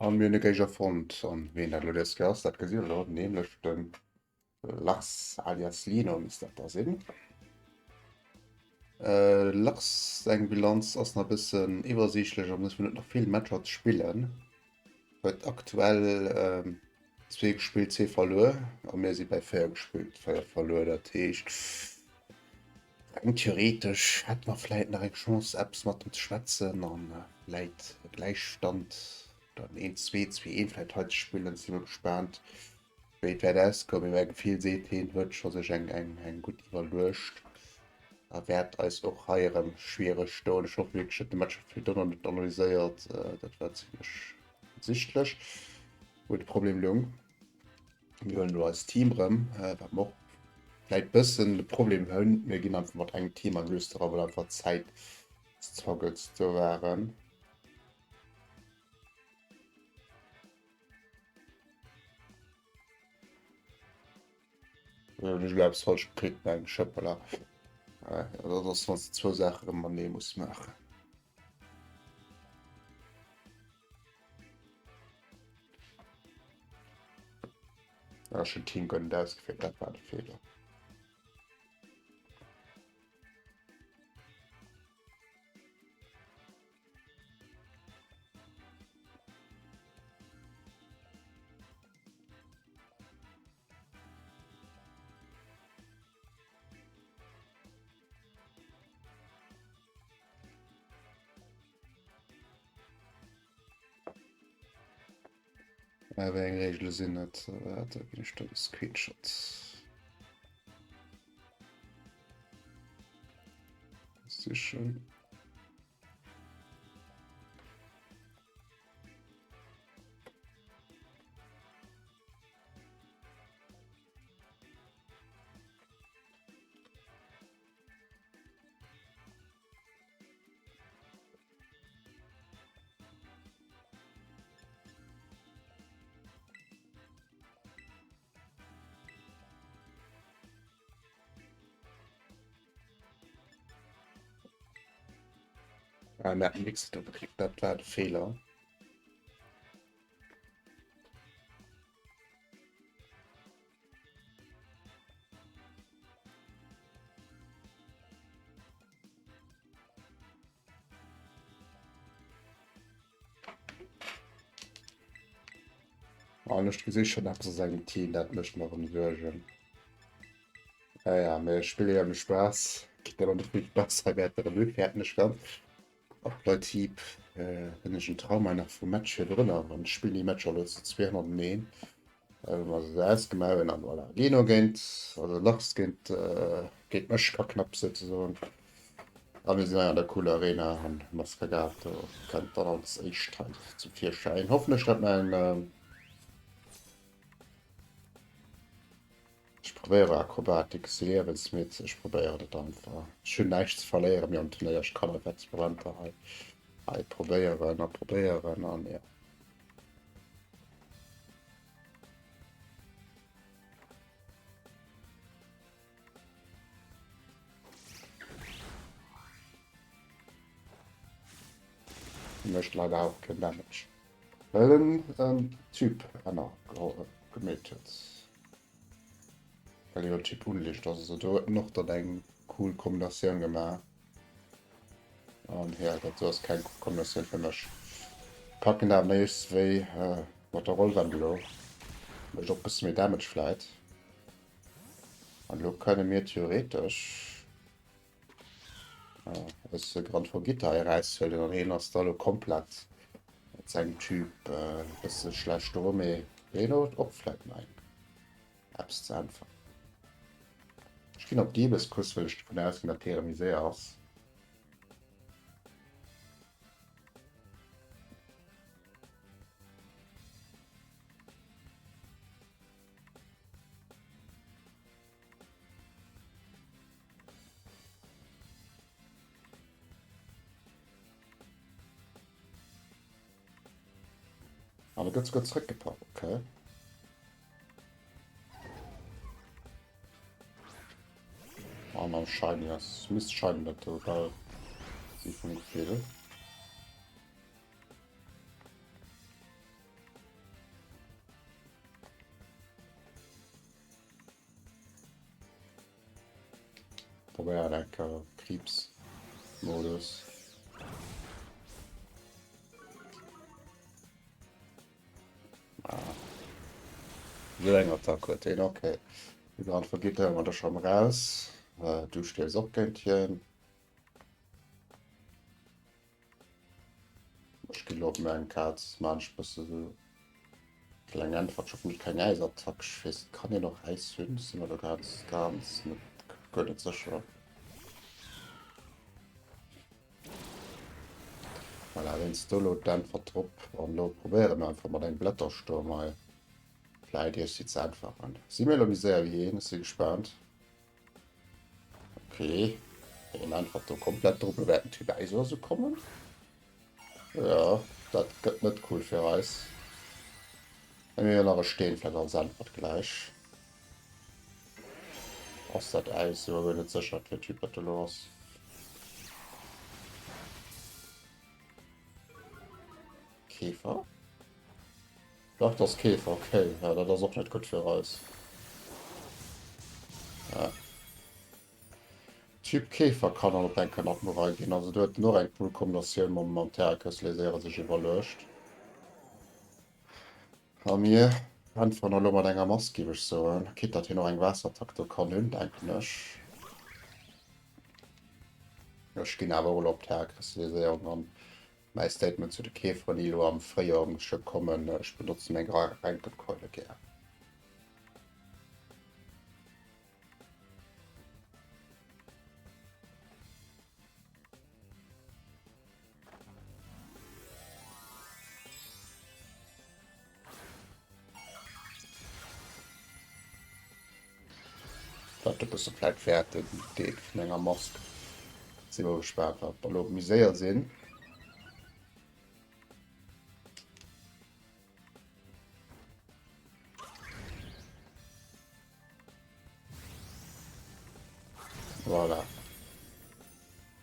An mir hunn e Géigner fonnt. An ween dat elo dës Kéier ass, dat gesi mir elo, nämlech de Lars alias Lino misst dat da sinn. Lars seng Bilanz ass nach e bëssen iwwersiichtlech, am Sënn vun huet nach vill Matcher ze spillen. Huet aktuell zwee gespillt, zwee verluer a mir si bei 4 gespillt, 4 verluer. Dat heescht reng theoretesch hätte mer vläit nach eng Chance eppes mat em ze schwätzen an vläit e Gläichstand oder en 1, 2, 2, 1 vläit hei ze spillen. Si mol gespaant wéi et wäert ausgoen, mee mäi Gefill seet hien huet scho sech eng eng eng gutt iwwerluecht a wäert eis och hei erëm schwiereg doen. Ech hoffe wierklech, datt de Match virdrun net analyséiert, dat war zimmlech sichtlech wou de Problem loung. Mir huelen elo eist Team erëm, wat mer och vläit bëssen de Problem hunn, mir ginn einfach mat engem Team an Lust era, well einfach Zäitstruggles do waren. Hunn ech elo eppes falsch geklickt mengen ech, hoppala. Dat ass wann s de zwou Saache matenee muss maachen. Ah, ech hunn Team guer net ausgewielt, dat war de Feeler. Wéi eng Reegele sinn et? Da ginn ech der de Screenshot. Sichen. Ah, mir hatten nichts geklickt, dat war de Fehler. An ech gesi schon eppes a sengem Team, dat mécht mer erëm Suergen. Ja, ja, mee ech spille jo am Spaass. Geet awer net vill Spaass hei wäert der elo fäerten ech ganz. Apply Typ äh, hunn ech en Trauma nach vum Match virdrunner, wann ech spillen déi Matcher elo zu 201. Äh, mer se ausgemaach hunn an voilà. Lino géint, also Lars géint, äh, géint mech ka knapp souzesoen. A mir sinn hei an der cooler Arena an Mascagato kënnt dann als éischt hei zum Virschäin. Hoffen ech, dat mäin äh, Ech probéiere Akrobatik ze Liewensmit, ech probéieren et einfach. Ech hunn näischt ze verléieren méi am Turnéier, ech kann einfach Experimenter hei hei probéieren a probéieren an ja. Mécht leider auch keen Damage. Well en en Typ änner gemeet huet. Well jo Typ unlicht ass. Also do huet en och dann eng cool Kombinatioun gemaach. An ja, dat do ass keng cool Kombinatioun fir mech. Packen dat méi wéi äh, mat der Rollwend elo. Mécht och bësse méi Damage vläit. An elo kënne mir theoretesch eis Grand Forgitter eraushuelen an hien ass da elo komplett mat sengem Typ e bësse schlecht do, mee hien huet och vläit nach eng eppes ze äntweren. Ech ginn op Diebeskuss, well ech dovun ausginn, datt hie méi séier ass. Ah, da gëtt sogar zréckgepackt, okay. Ah, mam Shiny ass, misst Shiny dat do well si vum Gefill. Probéieren eng Kéier Kriibs-Modus. Ah. Sou eng Attack huet hien, okay. De Grand vergeet da mat der schon raus. Äh, du stellst op géint hien. Ech ginn op meng Kaz, man ech bësse sou kleng Äntwert. Ech hoffen, keng Äisattack. Ech weess, kann een och Äis hunn? Sinn mer do ganz, ganz net, guer net sécher. Voilà, wéinst do lo d'Äntwert drop. An lo probéiere mir einfach mat engem Blättersturm hei. Vläit iech si ze äntweren. Si mir lo méi séier wéi hien? Ech si gespaant. Okay. Hien äntwert do komplett drop. Lo wäert den Typ Äis oder sou kommen. Ja, dat gëtt net cool fir eis. Mir hunn jo nach e Steen vläit als Äntwert gläich. Ass dat Äis? Si mer guer net sécher, wat fir e Typ dat do lo ass. Käfer? Dach, dat ass Käfer, okay. Ja, dat ass och net gutt fir eis. Ja. Typ Käfer kann dann op eng Kéier nach Murei ginn. Also do huet en och eng cool Kombinatioun mam, mam Terraköstleséiere sech iwwerluecht. A mir äntweren elo mat enger Mask, géif ech soen. Quitte datt hien och eng Waasserattack do kann hunn, denken ech. Ech ginn awer och elo op d'Haarkristalliséierung an. Mäi Statement zu de Käferen, déi elo am Fréijoer um Geschëpp kommen, Ech benotzen meng Ränkekeule gär. Wat e bësse vläit wäerten deet vun enger Mask. Si mer gespaant, wat mer elo méi séier sinn. Voilà.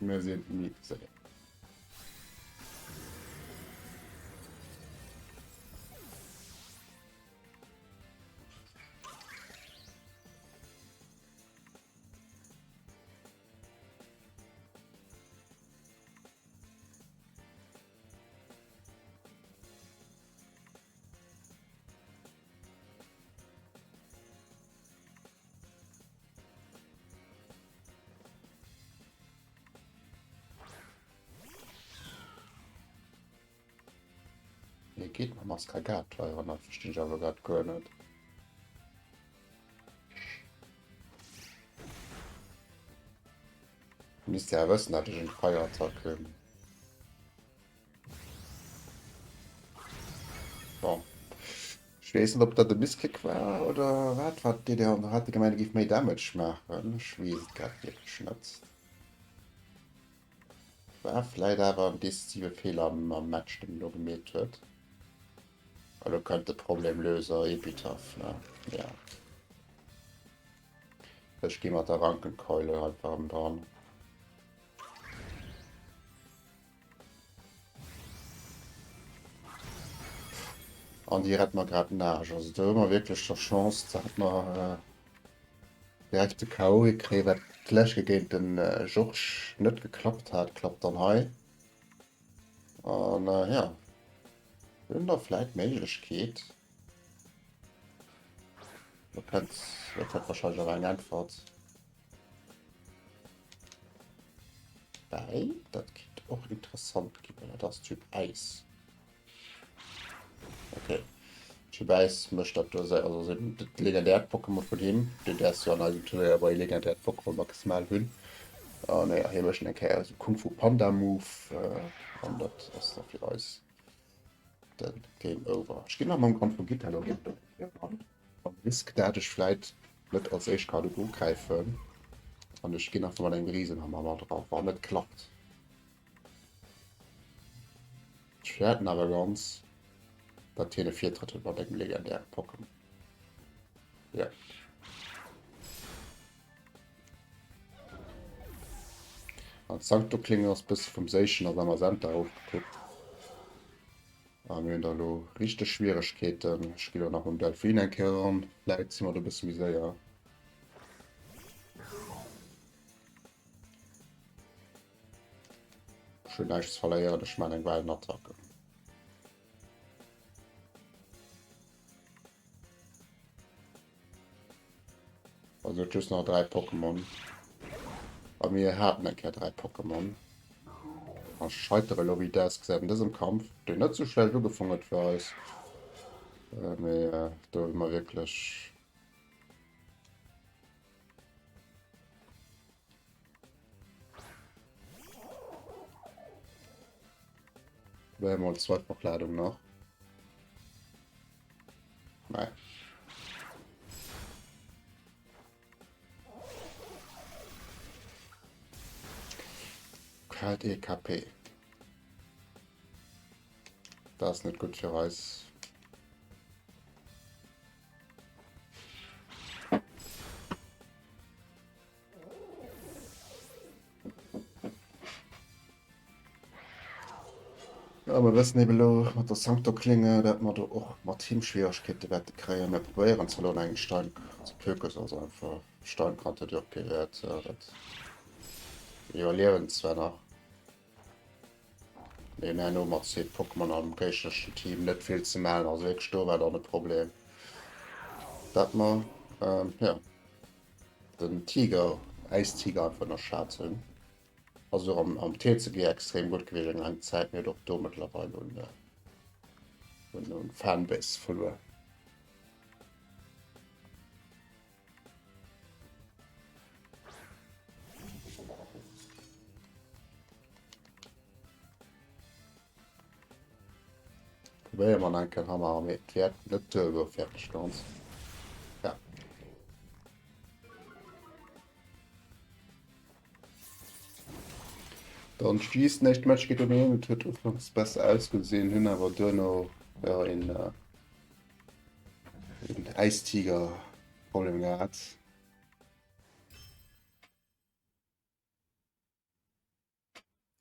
Mir sinn méi séier. Mir geet mam Askagaat-Weier an, dat verstinn ech awer grad guer net. Misst ja wëssen, dat ech eng Feierattack hunn. Bon. Ech weess net, ob dat e Missklick war oder wat. Wat DDR hat gemeint, e géif méi Damage maachen. Ech weess et grad wierklech net. War vläit awer en decisive Feeler am Match, deen en do gemeet huet. Elo kënnt de Problemlöser Epitaph, ne? Ja. Ech gi mat der Rankenkeule einfach erëm dran. An déi rett mer grad den Aarsch. Also do hu mer wierklech der Chance, dat mer äh, direkt de K.O. hikréien, wat d'lescht géint den äh, Georges net geklappt hat, klappt dann hei. An äh, ja, wir hunn da vläit d'Méiglechkeet. Da kënnt, da kënnt wahrscheinlech awer eng Äntwert. Bäi, dat kinnt och interessant ginn, well dat ass Typ Äis. Okay. Typ Äis mécht dat do säi, also sinn dat legendäert Pokémon vun him. Du däerfs jo an eisem Turnéier bei legendäert Pokémon maximal hunn. An ja, hie mécht eng Kéier esou Kung Fu Panda Move äh, an dat ass da fir eis den Game Over. Ech ginn nach mam Grand Vogita lo ran. Mam Risk dat ech vläit net als éischt Karte ugräifen an ech ginn einfach mat engem Riesenhammer mat era wann et klappt. Ech fäerten awer ganz dat hien e Virtrëtt huet mat engem legendäre Pokémon. Ja. An d'Sancto-Klinge ass bësse vum Séischen a Zamazenta ofgekuckt. A mir hunn da lo richteg Schwieregkeeten. Ech gi lo nach um Delfin eng Kéier eran. Vläit si mer do e bësse méi séier. Ech hunn näischt ze verléieren, ech maachen eng Wellenattacke. Also huet just nach 3 Pokémon. A mir haten eng Kéier 3 Pokémon. A scheitere lo wéi dat gesäit an dësem Kampf, deen net sou schlecht ugefaangen huet fir eis. Äh, mee äh, do hu mer wierklech Wär mal Zweifachladung nach. Nein. KDKP. Das ist nicht gut für eis. Ja, mer wëssen eben elo mat der Sancto-Klinge, dat mer do och mat him Schwieregkeete wäerte kréien. Mir probéieren zwar elo eng Stein, also Pökes ass einfach Steinkant huet jo och kee Wäert. Ja, dat iwwerliewen zwar nach. Mee herno mat zwee Pokémon am géignereschen Team net vill ze maachen, also wierklech do war dann e Problem, dat mer, ähm, ja, den Tiger, Äistiger einfach ënnerschat hunn. Ass och am, am TCG extrem gutt gewiescht eng laang Zäit, mee huet och do mëttlerweil un, un, un Fanbase verluer. Probéiere mer eng Kéier Hammer, mee et wäert net duergoen, fäerten ech ganz. Ja. Dann schliisst nächst Match geht un et huet ufanks besser ausgesinn, hunn awer duerno ja, een, äh, een Äistiger Problem gehat.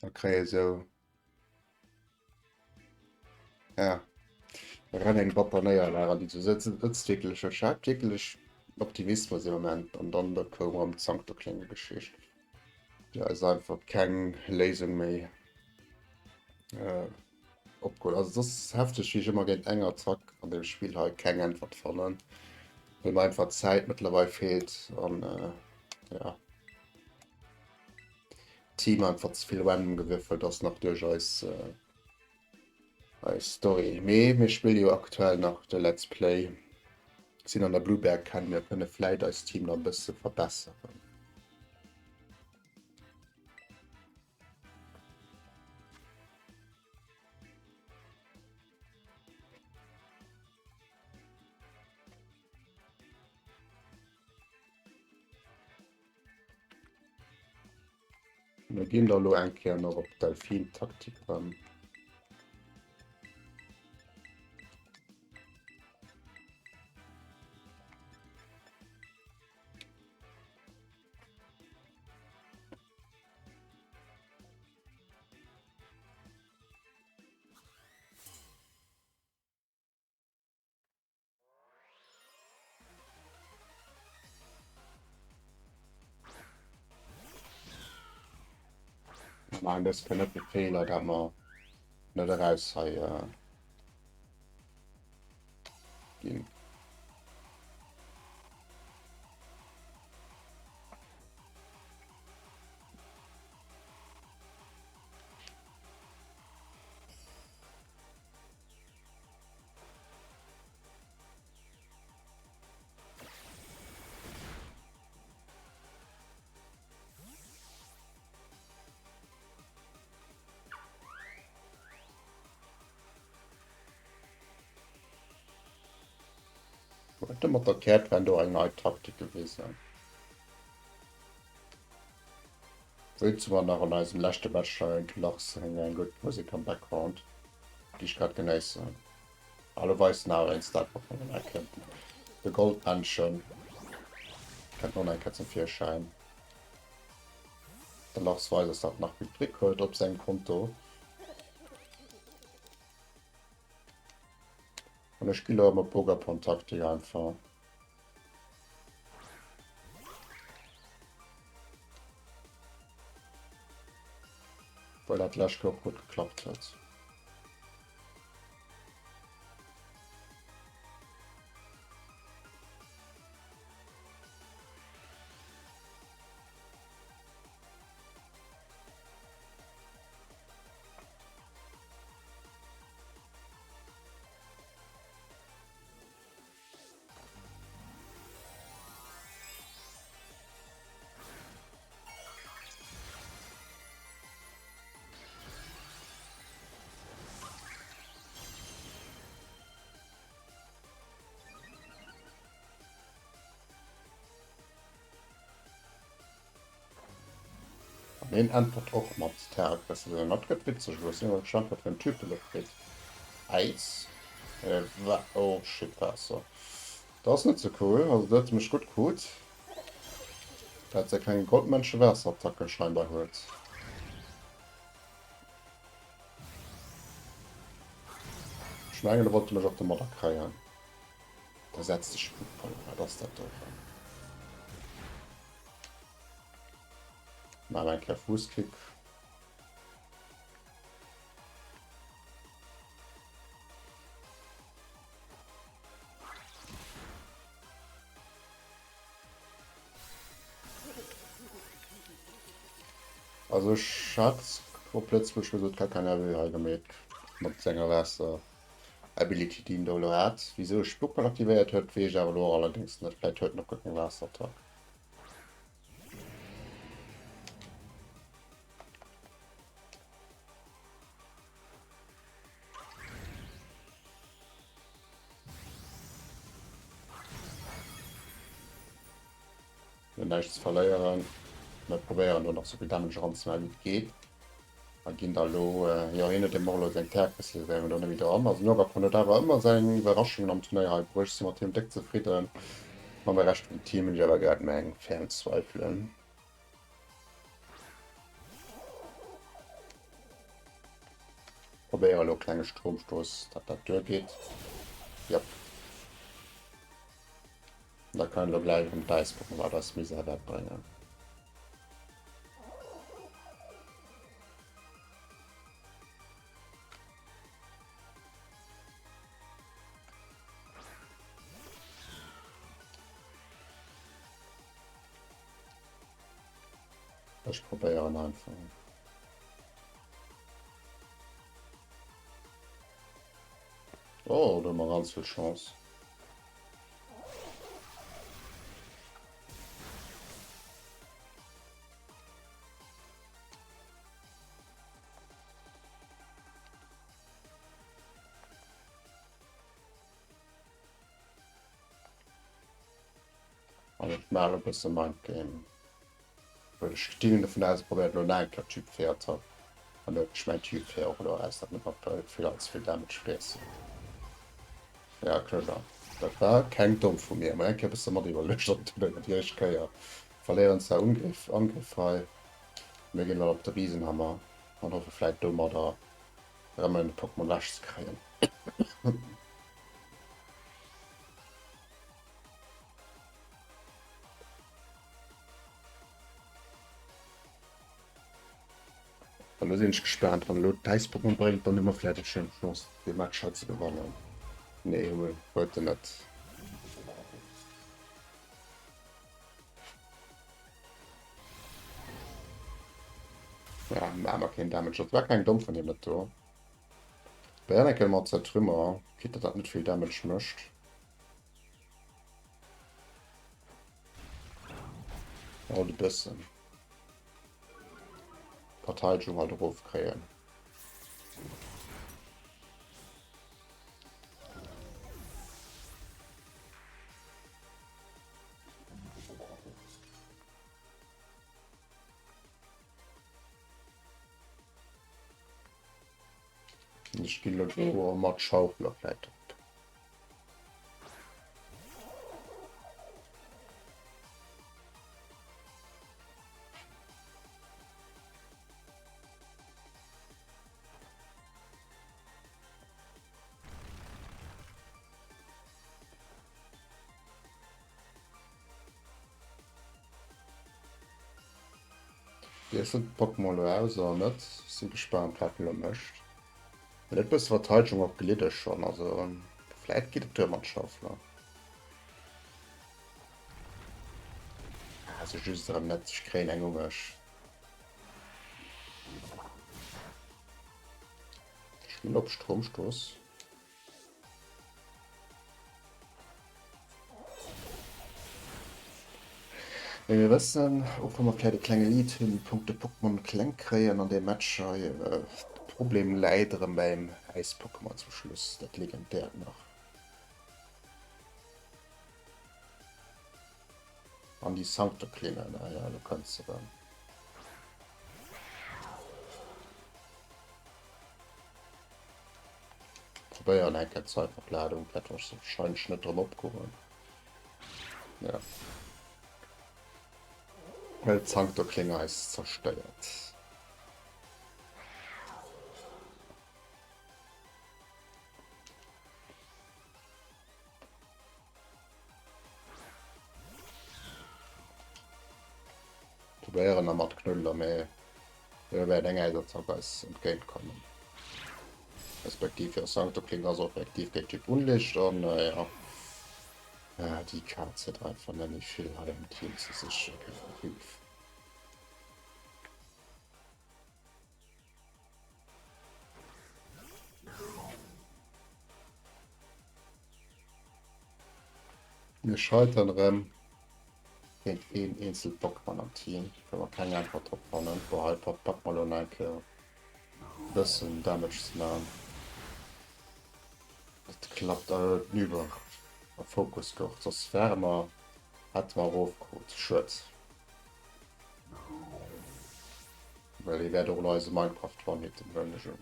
Da kréie sou ja renn eng batter Néierlag an déi zu sëtzen ëtzt wierklech ech hat wierklech Optimismus im Moment an dann da koum erëm d'Sankto-Klénge-Geschicht, déi eis einfach keng Léisung méi äh, opgeholl. Also et ass hefteg wéi ech ëmmer géint eng Attack an deem Spill hei keng Äntwert fannen, well mer einfach d'Zäit mëttlerweil feelt an äh, ja. Team einfach ze vill random gewürfelt ass nach duerch eis äh, eis Story. Mee mir spille jo aktuell nach de Let's Play. Sinn an der Blueberg kennen mir kënne vläit eist Team nach e bësse verbesseren. Mir ginn da lo eng Kéier nach op Delfin-Taktik ran. Nein, das kann net de Fehler, dat mer net eraus hei äh, ginn. Mat der Käert wenn do eng nei Taktik gewesen. Wéi zu mer nach an eisem leschte Match Lachs eng gutt Musek am Background, déi ech grad genéissen. Alle weisen awer een Star Pokémon erkennt. De Goldmännchen kënnt noch eng Kéier zum Virschäin. De Lars weist ass dat nach vill Fric huet op sengem Konto. An ech ginn elo mat Pogapon-Taktik einfach. Well dat d'lescht Kéier och gutt geklappt huet. An hien äntwert och mat Terraquestelen. Dat gëtt witzeg elo. Ech sinn awer gespannt, wat fir en Typ en elo kritt. Äis? Äh, wa? Oh shit, Waasser. Dat ass net sou cool. Also do huet e mech gutt krut. Dat säi klenge Goldmännche Waasserattacken scheinbar huet. Ech mengen, e wollt mech och domadder kréien. Da setz dech Spuckballon, wat ass dat do erëm? Maachen eng Kéier Fuusskick. Also ech hat op Lëtzebuerg gesot Kakanave hei gemeet mat senger Waasser Ability déi en do elo hat. Wisou e Spuckball aktivéiert huet weess ech awer elo och allerdéngs net. Vläit huet en och guer keng Waasserattack. Mir hunn näischt ze verléieren. Mir probéieren do nach souvill Damage eranzemaachen wéi et geet. A ginn da lo, jo hien huet eben och elo seng Terrkessel wäre mir do net méi dran. Also Nogapon huet awer ëmmer seng Iwwerraschungen am Turnéier hei bruecht. Si mat him déck zefridden. Mam Rescht vum Team hunn ech awer grad meng ferm Zweifelen. Probéiere lo klenge Stromstoss, dat dat duergeet. Jop. Da kann lo gleich um d'Eis kucken, wat eis Misär wäert bréngen. Ech probéieren einfach. Oh, do hu mer ganz vill Chance. An ech maache e bësse Mindgame. Well ech ginn dovun aus, probéiert elo nach eng Kéier Typ 4 Attack. An huet ech mäin Typ 4 och elo aus, dat net mat vill allze vill Damage friessen. Ja, clever. Dat war keng domm vu mir. Mol eng Kéier bësse mat iwwerluecht an dunn déi éischt Kéier verléieren zwar Ungriff, Angriff hei. Mir ginn elo op de Riesenhammer an hoffe vläit domadder erëm en Pokémon ewech ze kréien. Elo sinn ech gespaant, wann elo d'Äis-Pokémon bréngt, dann hu mer vläicht eng schéin Chance dee Match hei ze gewannen. Nee, hu mer huet en net. Ja, maache mer keen Damage. Dat war keng domm vun him dat do. Bernekel mat Zertrümmer, quitte datt dat net vill Damage mécht. Halt e bëssen. Verteidigung halt erofkréien. Ech ginn elo mat Schaufler vläit op. Wiesselt d'Pokémon elo aus oder net? Si gespaant wat en elo mécht. En huet bësse Verteidegung och gelidde schonn, also vläit geet et duer mat Schaufler. Ah, se just erëm net, ech kréien eng u mech. Ech ginn op Stromstoss. Mee mir wëssen, och wa mer vläit e klenge Lead hunn, Punkte Pokémon kleng kréien an deem Match hei. De Problem läit erëm beim Äis-Pokémon zum Schluss, dat legendäert nach. An déi Sanctoklinge, na ja, elo kënnt se erëm. Probéieren eng Kéier d'Zeitverladung, dat wahrscheinlech net drëm opgoen. Ja. Well d'Sanctoklinge eis zerstéiert. Probéieren nach mat Knuddeler, mee do wäert eng Äisattack eis entgéint kommen. Respektiv jo, Sanctokling ass och effektiv géint Typ Unlicht an ja, déi Kaz huet einfach net méi vill hei am Team ze sichen, effektiv. Mir scheitern erëm géint een eenzelt Pokémon am Team, well mer keng Äntwert drop fannen. Boah, hei packe mer elo nach eng Kéier e bëssen Damage ze maachen. Dat klappt awer net iwwer a Fokus gouf, soss wäre mer, hätte mer erofkrut. Schued. Well hie wäert och elo eise Minecraft one-hitten, huelen ech un.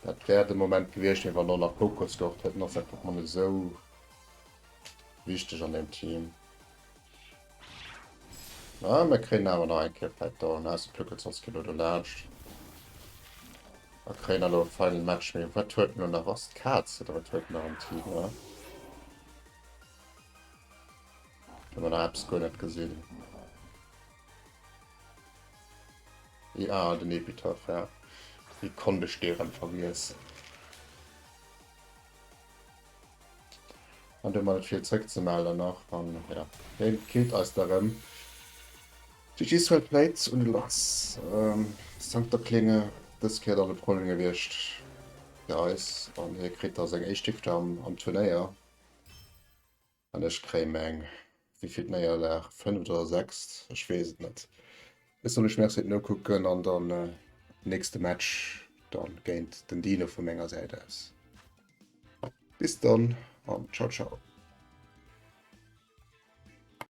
Dat wär de Moment gewiescht, mee wann och nach Kokos gehocht hätten, ass dat Pokémon esou wichteg an dem Team. Ah, mir kréien awer nach eng Kéier vläit do en Ausplückel, soss geet elo do laanscht. A kréien elo e Final Match. Mee wat huet en elo nach? Ass d'Kaz oder wat huet en nach am Team, ne? Hu mer nach eppes guer net gesinn. Ja, den Epitaph, ja. Wéi konnt ech dee rem vergiessen? An do hu mer net vill zréckzemellen nach. An ja, hien killt eis da rem. GG's well played un de Lars. Ähm, Sankterklinge, dës Kéier dann e Problem gewiescht fir eis. An hie kritt da seng éischt Victoire am, am Turnéier. An ech kréien meng wéivill Néierlag, fënneft oder sechst, ech weess et net. Ech soen lech Merci fir d'Nokucken an dann nächste Match dann géint den Dino vu menger Säit aus. Bis dann an ciao ciao.